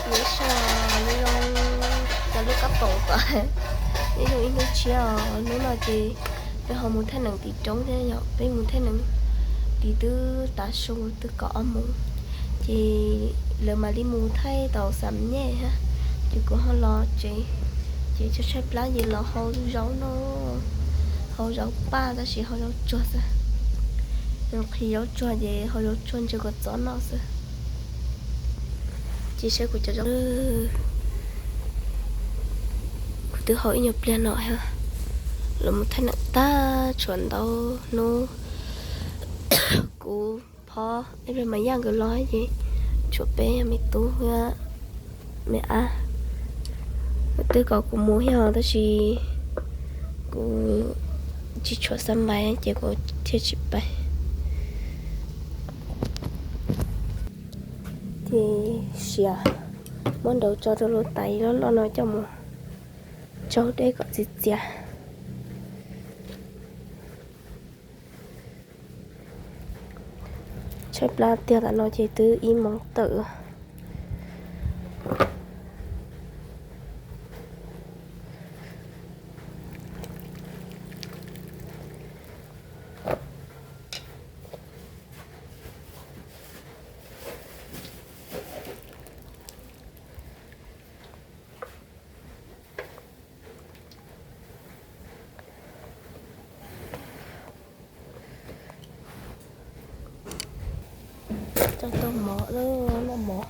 Nyob zoo, nyob zoo cov lub kab poom tom, nyob zoo ib hnub tshiab os. Hnub no ces peb ho mus thaij neem tim roob thiab yom, peb mus thaij neem tim twb tav su twb kaum ob moos, ces lawv mam li mus thaij tau xam nyej thiab, ces kuv ho los tsev. Ces tshaib tshaib plab ces los hau zaub no, hau zaub paj tab sis hau zaub tsuag xwb. Qhib zaub tsuag ces hau zaub tsuag ntsaws kom txob noj xwb. Ces saib kuv cov zaub, kuv twb hau ib nyuag pliag no thiab. Los mus thaij neem tag tshuav ntau hnub, kuv phob ib pliag mas Yaj nkawd los ces tshuav peb, yog me tub thiab me ab. Twb kom kuv mus thiab tab sis kuv tsis tshuav xab npais ces kuv thiaj tsis pais. Ces siav, muab nrauv tso rau lub tais loj loj no coj mus tsaug dej kom txias txias. Tshaib plab tiag, tam no ces twb ib moos tawm. Tso tau mov lawm, noj mov.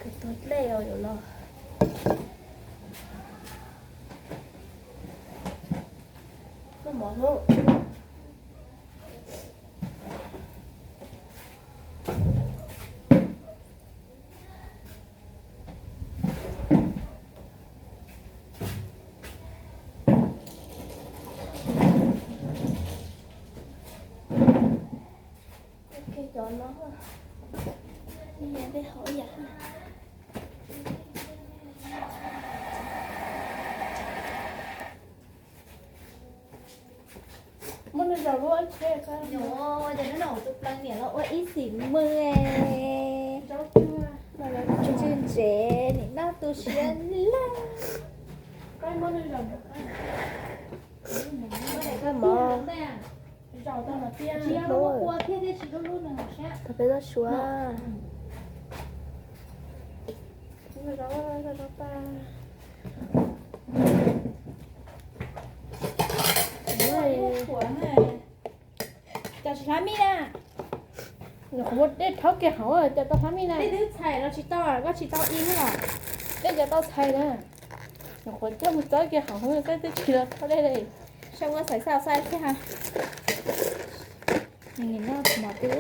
Kawg tuag dlej os yom no. Noj mov hnub. Cov no, dej hauv yam. Muab nws zaum lub tsheb. Tus plees niam los ua ib xim mws. Tsw ntsev nim no tu siab lawm. Koj mov. Tsis ua thiab thiab tsis lub lub nws sab. Peb noj sua. Cov tsis hlab mij na. Nyuam qhuav muab dej rhaub kiag hauv cov tau hlab mij na. Dej twb txhais los tsis tau, koj tsis tau i na. Dej cov tau txhais na. Nyuam qhuav coj mus txawb kiag hauv, koj twb tsis los rhaub dej li. Saib ua xaiv xav xav thiab ha. Nws noj mov twb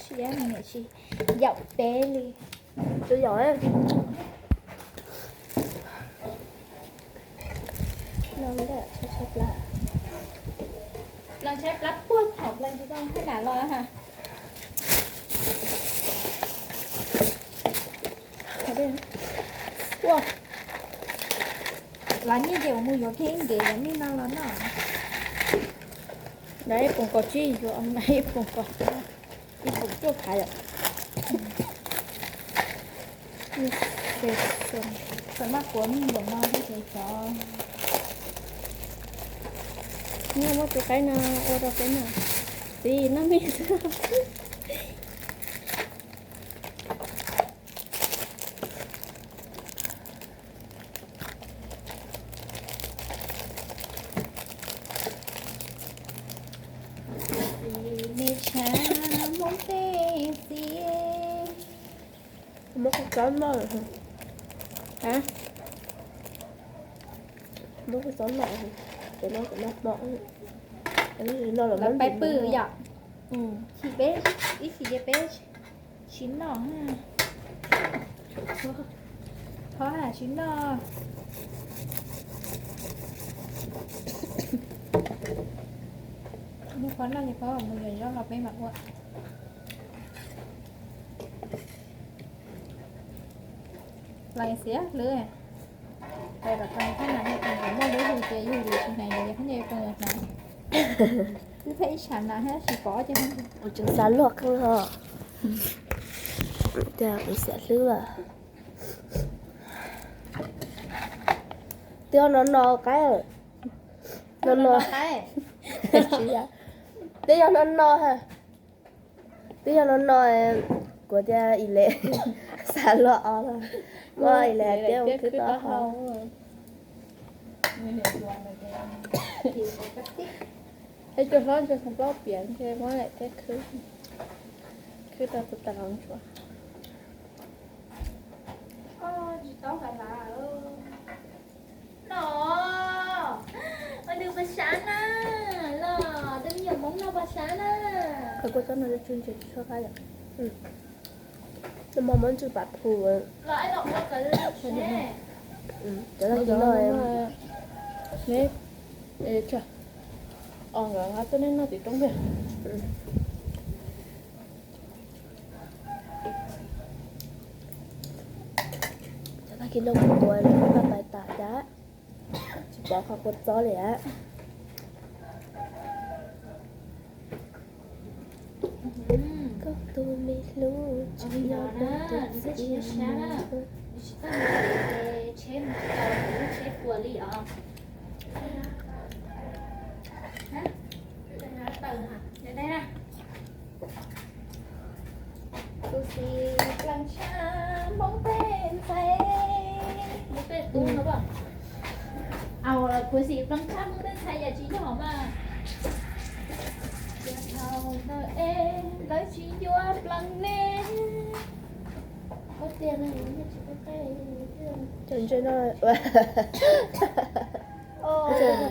siab, nws niam tsis yaum peb li. Tsis yaum. Plees tshaib plab puag thaum plees tsis tau hais nam los ha. Ua, los nyiaj ces mus yuav kiag ib nkev los nyiaj no los noj. Naj ib poom kaum tsib yuav, naj ib poom kaum, ib poom cuaj phav yom. Txawm maj kuav mij npaum no thiab ces cov, nyiaj muab tus qaib no ua rau peb noj. Txiv noj mij xwb. Me tshav Hmoob tej txiv. Muab kua txob noj. Muab kua txob noj, cov no cov no hmo. Lawv pais pw yom. Chim peb, ib chim ces peb tsis noj. Thov tsis noj. Mus qhov noj ces qhov mus yos zaub los peb mam ua. Lais xiav lawm. Lais kom tau thab nas, kom muaj lub hu ces yug yus tsis hnav, yus yog phooj ywg phooj ywg hnav. Twb thaij ib sab na thiab tsis pom ces. Kuv tseem xav luag qeej ho. Tias kuv xav hlwb lawm. Twb yog no no qaib. No no. Twb yog no no. Twb yog no no. Kuv tias ib le xav luag o, muab ib le tiab mus khwb taub hau. Es cua hlob ntsuag txog plaub piam ntshe muab daim tiab khwb, khwb tau tus tas los ntsuag. No, ua nws pas sav na, los tus me nyuam Hmoob no pas sav na. Qhov kua txob no tsw ntses tsis tshua qab yom. Nws muaj muab ntsw pam phu. Cov no, ne, o nkawd nqa tuaj neb noj tim roob npiag. Cov tag kis no kuv tua lawm, pais tas cas tsis pom qhov kua txob li a. Koj tus me hlub tsis yog dab tsi, tsis txawj mus tsheb mus tau lub tsheb puas li os. Kuv xim pleev tshaj Hmoob tej ntxhais, Hmoob tej tub no as. Kuv xim pleev tshaj Hmoob tej ntxhais yam tsis yog mas. Yog thaum ntawd es lawv tsis yuav pleev ne. Cov ntses no,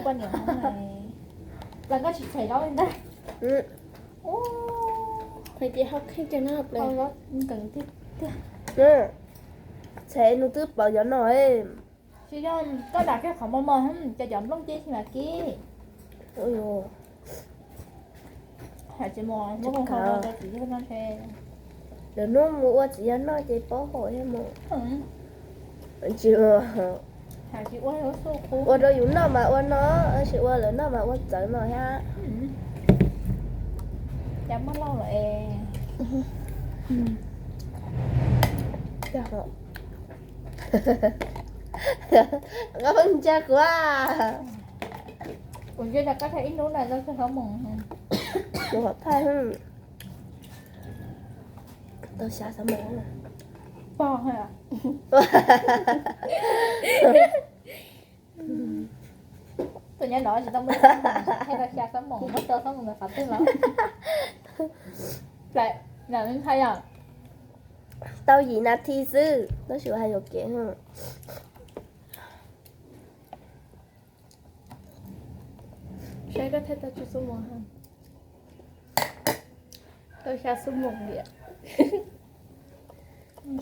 poj niam, pleev koj tsis txhais zaub li ntag. Hais tias hau kheej kiag na, pleev. Txhais nws twb paws cov no. Tsis yog koj dam kiag qhov mos mos, cov cov nplooj ceb tsis mam kib. Lawv hnub mus ua txiv yawg noj ces paub hau thiab mus. Tsis ua rau yus noj mas ua no, tab sis ua lawv noj mas ua txawv no thiab. Cas muab lauj lawm es. Koj pheej ntsia kuv a. Kuv ntsia rau koj thaij ib hnub na, tau thaij ib hnub na, tau thaij. Tau xya xab moos. Pog, tus nyob no tsis tau muaj, thaij tau xya xab moos, muab tau xab moos ntawd qhov twg los. Tau yim nas this xwb tab sis ua hais yuam kev. Saib koj thaij tau tsawg xub moos. Tau xya xub moos li. No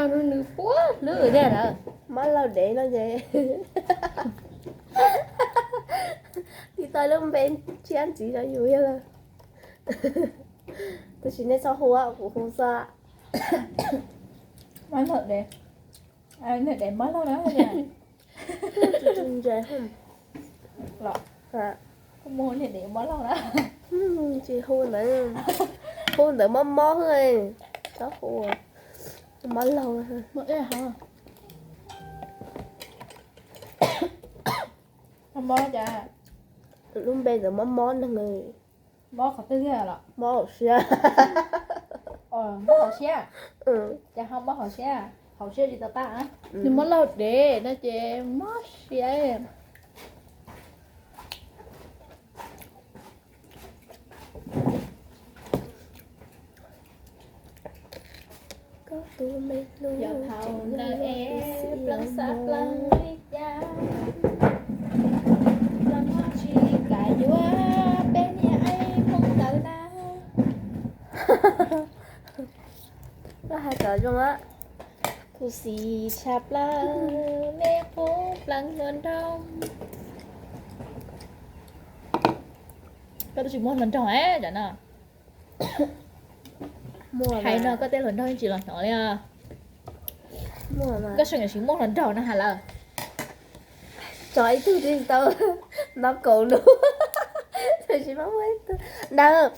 nws puab hlwb thiab lawm. Mob laug dev no ces tiv tau lub npe tshiab ntxiv rau yus thiab lawm. Tab sis nej txhob hu, kuv hu xwb. Mob laug dev, niag dev mob laug na. Ntses los, hu niag dev mob laug na. Tsis hu ntawd, hu ntawd mob mob xwb, txhob hu mob laug. Mob cas? Lub npe ntawd mob mob neeg. Mob qhov twg los? Mob hauv siab. Mob hauv siab. Cas ho mob hauv siab? Hauv siab tsis tau qab. Nws mob laug dev no ces mob siab. Koj tus me hlub, yog thaum ntawd es pleev xav pleev li cas, pleev ho tsis kam yuav peb niag aib Hmoob ntawd na. Koj hais kom zoo a. Kuv xim tshaj plaws me qub pleev hluas nraug. Koj twb tsis muaj hluas nraug es tam no. Hais no koj tej hluas nraug yeej tsis los hnov li os. Koj tseem yuav tsis muaj hluas nraug no has lawm. Tso ib tug twb tsis tau Nov kaum nub. Tab sis mas muaj ib tug dawb,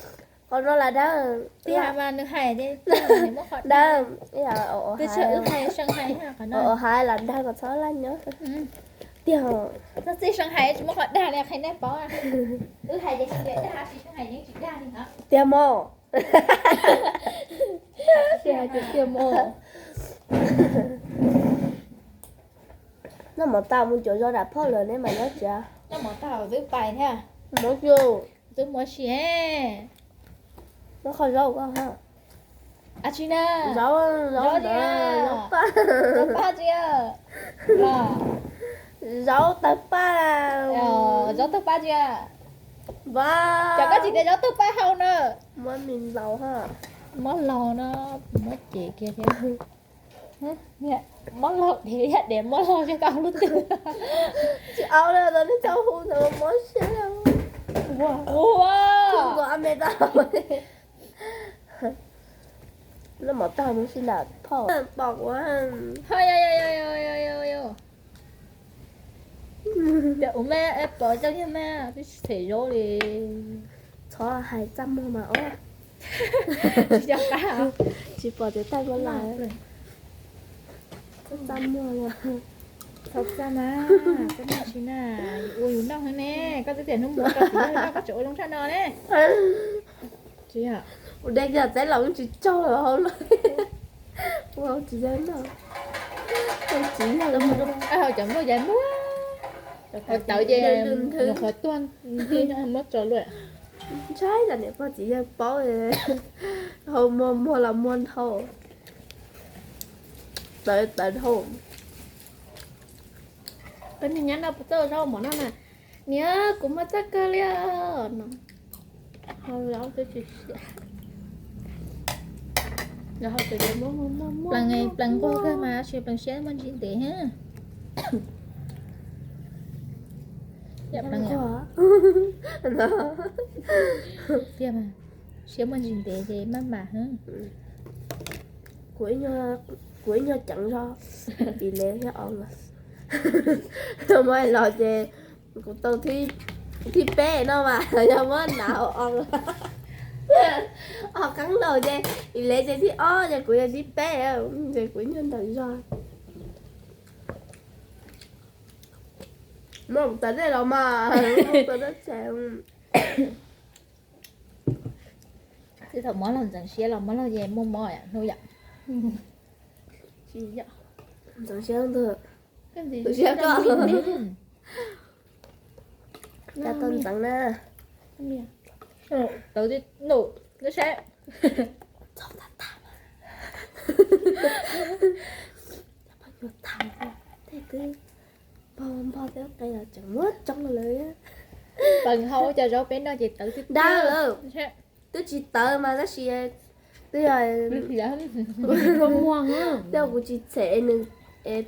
qhov no las dawb. Tiag mas nws hais tias dawb, hais las dawb mas txhob laj nyob. Tiag, txhob txij Shanghai tsis muaj qhov dag li qhia nej paub. Wb hais ces tsis dag, tsis Shanghai yeej tsis dag li hos. Tiag mog. Tiag mog. Noj mov tag mus cuab zog dam phauj lawm neb mam nyob tsev. Noj mov tag twb pais thiab. Mov cuab. Twb mus si. Noj qhov zaub koj ha. A tsis na. Zaub, zaub, zaub paj, zaub paj tsis. Zaub tawg paj. Zaub tawg paj tsis. Cov koj tsis tias zaub tawg paj hau na. Muab me laus ha. Mob laus no, muab cev kiag thiab. Mob laus, dev, yog dev mob laus xyov koj hu lub twg. Tsis au li, tau nej txhob hu ntawd mob siab li. Ua, ua, nkaus a me tau. Noj mov tag mus si nram phauj pom ua. Yog, yog, yog, yog, yog, yog. Ua mas pom tau yog mas twb tsis them zaub li. Txhob hais txaj muag mas os. Tsis pom tias txaj muag lawm. Txaj muag. Txhob txaj mas, txaj muag tsis na, yus ua yus noj heev ne, koj twb tias hnub muab koj txiv yawg noj koj tseem ua zoo tshaj no ne. Ua dej kiag teb los tsis tsaug hauv lawm. Ua txiv yawg noj. Txiv yawg cov nplooj yais muag, tawv ces nws qhov tuag ntij no muab tso luaj. Ntshai tsam niam pog txiv yawg paub hau muag muag los muag dhau. Tawv tawv dhau. Peb niag nyab no puas txawj zaub mov noj na? Niam, kuv muaj txaj kawg li no. Plaws nquag kawg mas sis plaws siab muaj ntsis ntev. Siab muaj ntsis ntev ces maj mam. Kuv ib nyuag ceev zog, ib leeg thiab os. Muab los ces kuv tau thib peb no mas yog muab hnav os. Os qeeb laus ces ib leeg ces thib ob ces kuv yog thib peb, ces kuv ib nyuag ntawm zog. Muab tawv dej los mas, muab tawv dej tsev. Tsis thaum mob los ntxeev siab los mob los ces muaj mob hnub yom. Ntxeev siab ntag. Tus siab koj. Cov tau ntxeev na. Tau, no saib. Tej twb npog npog tej qe los tseem muab tsoo lawm. Peem hau cov zaub peb noj ces tawv twb dab lawm. Twb tsis tawv mas tab sis twb yog, twb yog kuv tsis tshem nws,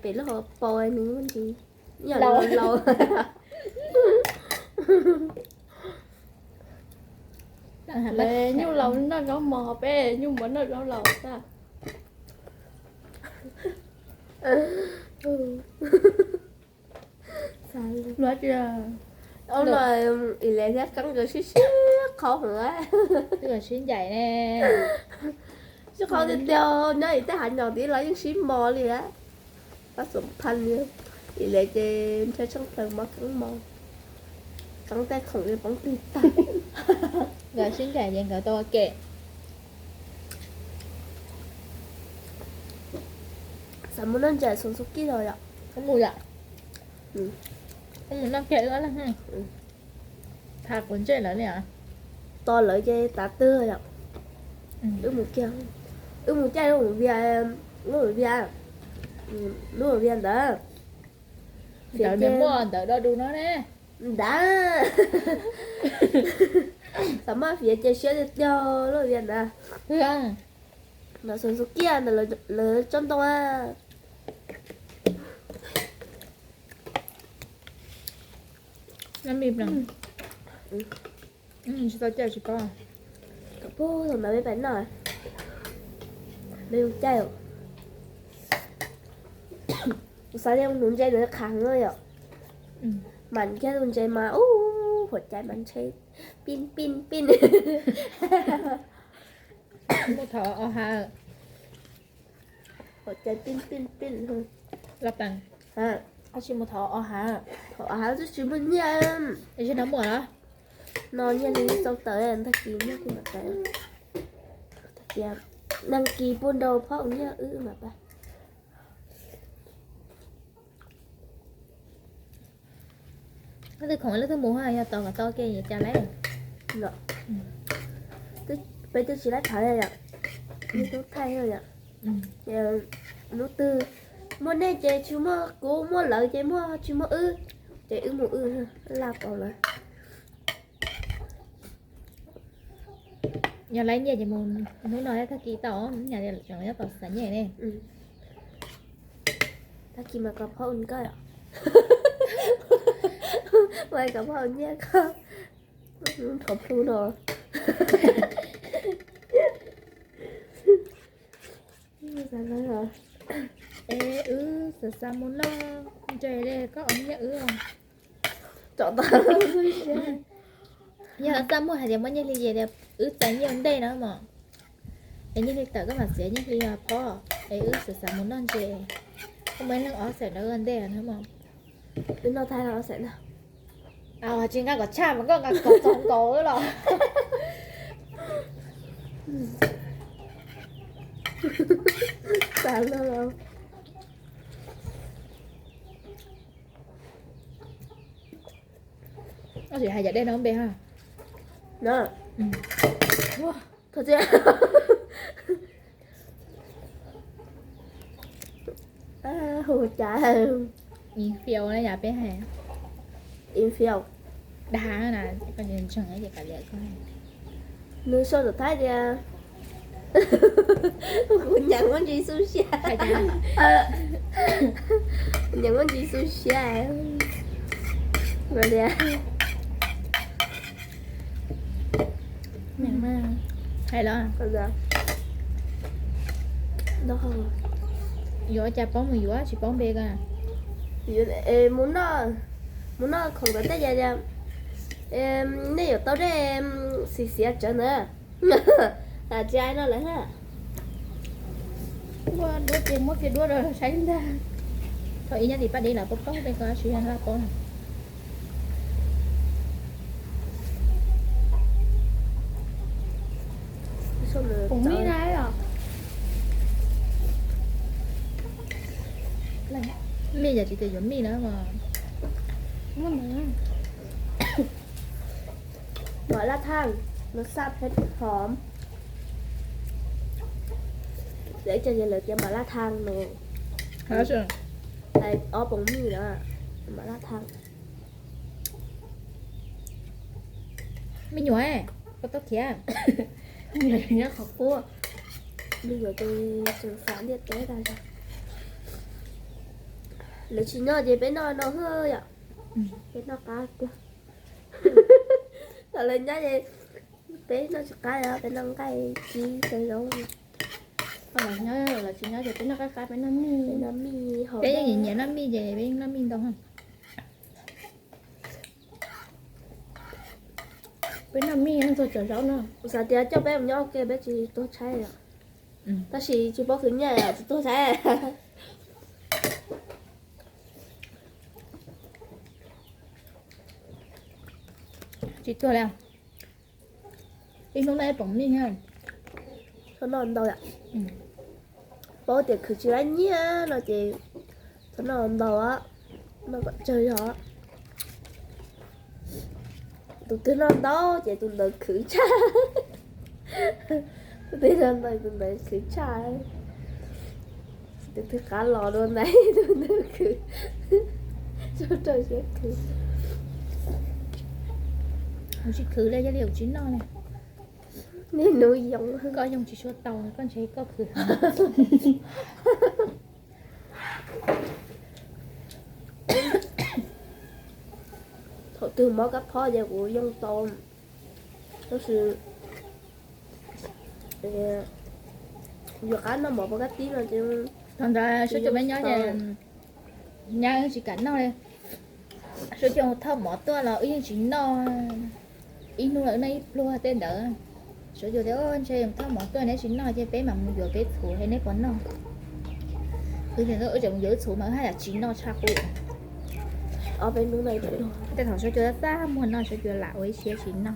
pem lub hauv paus nws muaj ntsis yog laus. Nyuj laus noj zaub mos, peb nyuj muam noj zaub laus xwb. Ib leeg thiab Keeb nkawd sib sib qhau heev. Twb sib ncaim ne. Sib qhau tiag tiag, nyob ib tej hav nyom tid los yeej sib mos li. Pab xom phaj li, ib leeg ces ntshe tsheej plaws mob Keeb mos, Keeb tej khoom li poob twg tag. Nkawd sib ncaim ces nkawd tau ua ke. Xav mus noj ntses xoo xu kij los yom. Mus yom. Mus noj kiag wb ob leeg. Tha kuv ntsej lawv li os. Tos lawv ces tav twg yom. Wb mus kiag, wb mus caij lub vias, lub vias, lub vias ntawd. Fiav ces muaj ntawd do du no ne. Ntawd xav maj fiav ces siab tiag tiag lub vias ntawd. Ntawd xoo xu kij ntawd lawv tsob ntoo. Tsis tau caij tsis paub. Puag thaum ntawd peb pais noj, peb mus caij. Kuv xav tias mus hnuv ntses ntawd qhav heev yom. Mas kiag tus ntses mas ub, huam cai mas ntshe pij pij pij. Mus thov o ha. Huam cai pij pij pij. Laj Peem, koj tsis mus thov o ha? Thov o ha twb tsis muaj nyiaj. Es no muaj los? No nyiaj li txau tawm, tag kis nyiaj li mam tawm. Tag kis, tag kis pub nrau phauj nyiaj wb mam pab. Leej twg khoom leej twg mus, yog tos kom tau ke cas lawm. Peb twb tsis laib thaiv yom, tub thaij yom. Hnub twg muaj nej ces tsis muaj, kuv muaj lawv ces muaj, tsis muaj wb ces wb mus wb, laj tau lawm. Yog laib nyiaj ces mus hnub no tag kis tau, tseem nyob tau xav nyiaj ne. Tag kis mas kom phauj nkoj, mas kom phauj nyiaj koj, qhov plhu no. Es wb xav xav mus noj ntses li, koj ua nyiaj wb. Yog xav muaj hais tias muaj nyiaj hli ces wb txais nyiaj ua ntej no mog. Es nyiaj hli tawm koj mam txiav nyiaj hli os phauj, es wb xav xav mus noj ntses, koj muaj ib leeg ob xees rau ua ntej no mog. Wb noj tag ob xees na. Tsis nqa kom tshaj mas koj nqa kom txog nkaus los. Koj tsis hais cov dej no npe ha. Hu cas infiel na yam peb hais. Infiel. Dag na, koj ntseeg ces kav liam koj. Nws sau ntawm Thaib tias, kuv nyeem muaj ntsis xub siab. Nyeem muaj ntsis xub siab. Tias hais los, yuav cas paub mus yuav tsis paub npe ko. Mus noj, mus noj khoom ntawd tej ces tias, nej yuav tau dej xiv xiav tsawv ntawd. Tsis hais no lawm ha. Muaj duab ces muab kiag duab rau saib ntag. Thaum ib nyob tim Paj Dib lawv paub paub tej ko tsis yog laj paub na. Pum mij na. Mij yog tsis tias yuav mij na. Mov laj thaj, no xaj pheej hom. Lawv cov yog lawv tias mov laj thaj no. Hais ob pum mij na, mov laj thaj. Me nyuam, koj tau khiav. Me nyuam nyob qhov qub. Me nyuam ces tseem xav ntiaj teb tas zog. Lawv tsis noj ces peb noj no hwb yom. Peb noj qab kiag. Thaum lawv nyob ces peb noj tsis qab, peb noj nqaij cib cov zaub. Lawv tsis nyob ces peb noj qab qab, peb noj mij. Peb yeej nyiam noj mij ces peb yeej noj mij ntau. Peb noj mij txog cov zaub no. Kuv xav tias coj peb mus nyob ua ke peb tsis tuag tshaib os. Tab sis tsis paub khwv nyiaj tsis tuag tshaib. Tsis tuag li. Ib hnub noj ib pum mij. Txhob noj ntau yom. Paub tias khwv tsis laib nyiaj no ces txhob noj ntau, noj kom tsawg zog. Tus twg noj ntau ces tus ntawd khwv tshaj. Tus twg noj ntau tus ntawd khwv tshaj. Tus twg qab los dua ntawd tus ntawd khwv. Rau siab khwv. Kuv tsis khwv li, yog li kuv tsis noj li. Nej nus yoov. Koj yoog tsis tshua tau, koj ntshe koj khwv. Thaum twg mov kab phob ces kuv yoog tau, tab sis yuav qab noj mov pov kab tib no ces. Thaum ntawd sab tus me nyob ces nyab tsis kam noj li. Suav Cua thauj mov tuaj los wb yeej tsis noj. Ib hnub wb noj ib pluag tej ntawd. Suav Cua tias, Ntshe thauj mov tuaj neb tsis noj ces peb mam mus yuav peb txhuv es neb puas noj? Wb tseem mus yuav wb txhuv mas wb haj yam tsis noj tshaj qub. Ob peb hnub no, tej thaum Suav Cua txaj muag no Suav Cua lam ua ib siab tsis noj.